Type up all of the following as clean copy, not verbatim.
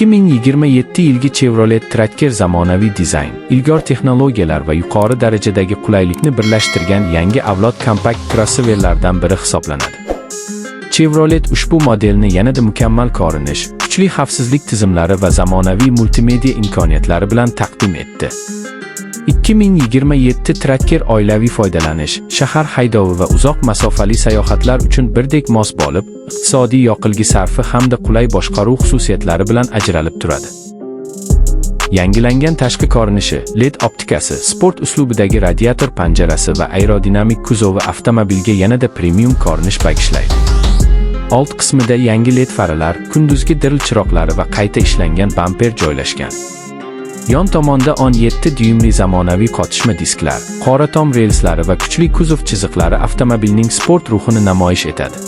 2027 yilgi Chevrolet Tracker zamonaviy dizayn, ilg'or texnologiyalar va yuqori darajadagi qulaylikni birlashtirgan yangi avlod kompakt krossoverlardan biri hisoblanadi. Chevrolet ushbu modelni yanada mukammal ko'rinish, kuchli xavfsizlik tizimlari va zamonaviy multimedia imkoniyatlari bilan taqdim etdi. 2027 Tracker oilaviy foydalanish, shahar haydovi va uzoq masofali sayohatlar uchun birdek mos bo'lib, iqtisodiy yoqilg'i sarfi hamda qulay boshqaruv xususiyatlari bilan ajralib turadi. Yangilangan tashqi ko'rinishi, LED optikasi, sport uslubidagi radiator panjarasi va aerodinamik kuzovi avtomobilga yanada premium ko'rinish bag'ishlaydi. Old qismida yangi LED faralar, kunduzgi dirl chiroqlari va qayta ishlangan bamper joylashgan. Yon tomonda 17 dyuymli zamonaviy qotishma disklar, qora tom relslari va kuchli kuzov chiziqlari avtomobilning sport ruhini namoyish etadi.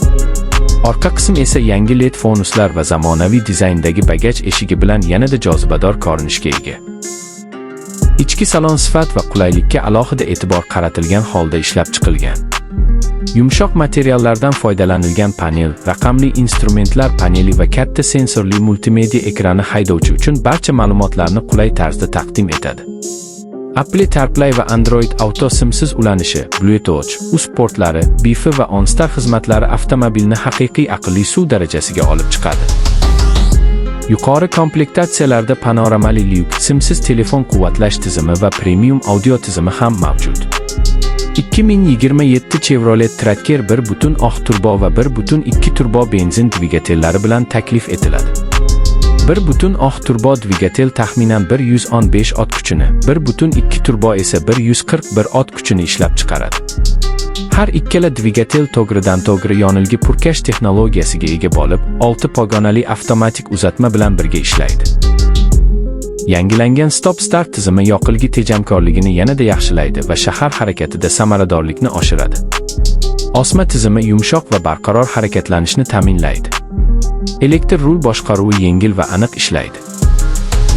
Orqa qism esa yangi LED fonuslar va zamonaviy dizayndagi bagaj eshigi bilan yanada jozibador ko'rinishga ega. Ichki salon sifat va qulaylikka alohida e'tibor qaratilgan holda ishlab chiqilgan. Yumshoq materiallardan foydalanilgan panel, raqamli instrumentlar paneli va katta sensorli multimedia ekrani haydovchi uchun barcha ma'lumotlarni qulay tarzda taqdim etadi. Apple CarPlay va Android Auto simsiz ulanishi, Bluetooth, USB portlari, Wi-Fi va OnStar xizmatlari avtomobilni haqiqiy aqlli SUV darajasiga olib chiqadi. Yuqori komplektatsiyalarda panoramali lyuk, simsiz telefon quvvatlash tizimi va premium audio tizimi ham mavjud. 2027 Chevrolet Tracker 1.6 turbo va 1.2 turbo benzin dvigatellari bilan taklif etiladi. 1.6 turbo dvigatel taxminan 115 ot kuchini, 1.2 turbo esa 141 ot kuchini ishlab chiqaradi. Har ikkala dvigatel to'g'ridan-to'g'ri yonilgi purkash texnologiyasiga ega bo'lib, 6 pog'onali avtomatik uzatma bilan birga ishlaydi. Yangilangan stop-start tizimi yoqilg'i tejamkorligini yanada yaxshilaydi va shahar harakatida samaradorlikni oshiradi. Osma tizimi yumshoq va barqaror harakatlanishni ta'minlaydi. Elektr rul boshqaruvi yengil va aniq ishlaydi.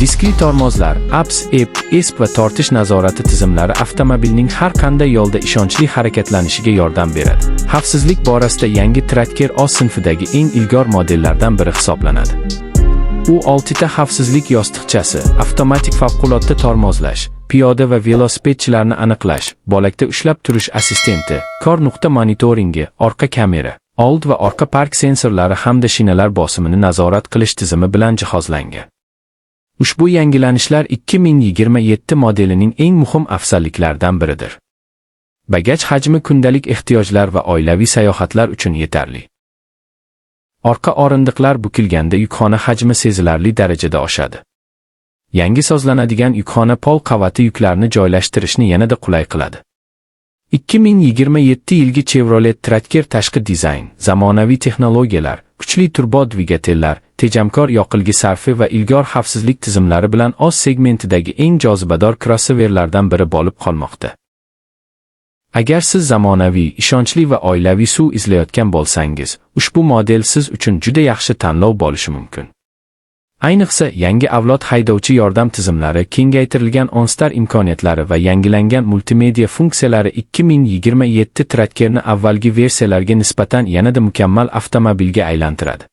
Diskli tormozlar, ABS, EBD, ESP va tortish nazorati tizimlari avtomobilning har qanday yo'lda ishonchli harakatlanishiga yordam beradi. Xavfsizlik borasida yangi Tracker o'z sinfidagi eng ilg'or modellardan biri hisoblanadi. U oltita xavfsizlik yostiqchasi, avtomatik favqulodda tormozlash, piyoda va velosipedchilarni aniqlash, bo'lakda ushlab turish assistenti, kor nuqta monitoringi, orqa kamera, old va orqa park sensorlari hamda shinalar bosimini nazorat qilish tizimi bilan jihozlangan. Ushbu yangilanishlar 2027 modelining eng muhim afzalliklaridan biridir. Bagaj hajmi kundalik ehtiyojlar va oilaviy sayohatlar uchun yetarli. Orqa o'rindiqlar bukilganda yukxona hajmi sezilarli darajada oshadi. Yangi sozlanadigan yukxona pol qavati yuklarni joylashtirishni yanada qulay qiladi. 2027 yilgi Chevrolet Tracker tashqi dizayn, zamonaviy texnologiyalar, kuchli turbo dvigatellar, tejamkor yoqilg'i sarfi va ilg'or xavfsizlik tizimlari bilan o'z segmentidagi eng jozibador krossoverlardan biri bo'lib qolmoqda. Agar siz zamonaviy, ishonchli va oilaviy SUV izlayotgan bo'lsangiz, ushbu model siz uchun juda yaxshi tanlov bo'lishi mumkin. Ayniqsa, yangi avlod haydovchi yordam tizimlari, kengaytirilgan OnStar imkoniyatlari va yangilangan multimedia funksiyalari 2027 Trackerni avvalgi versiyalarga nisbatan yanada mukammal avtomobilga aylantiradi.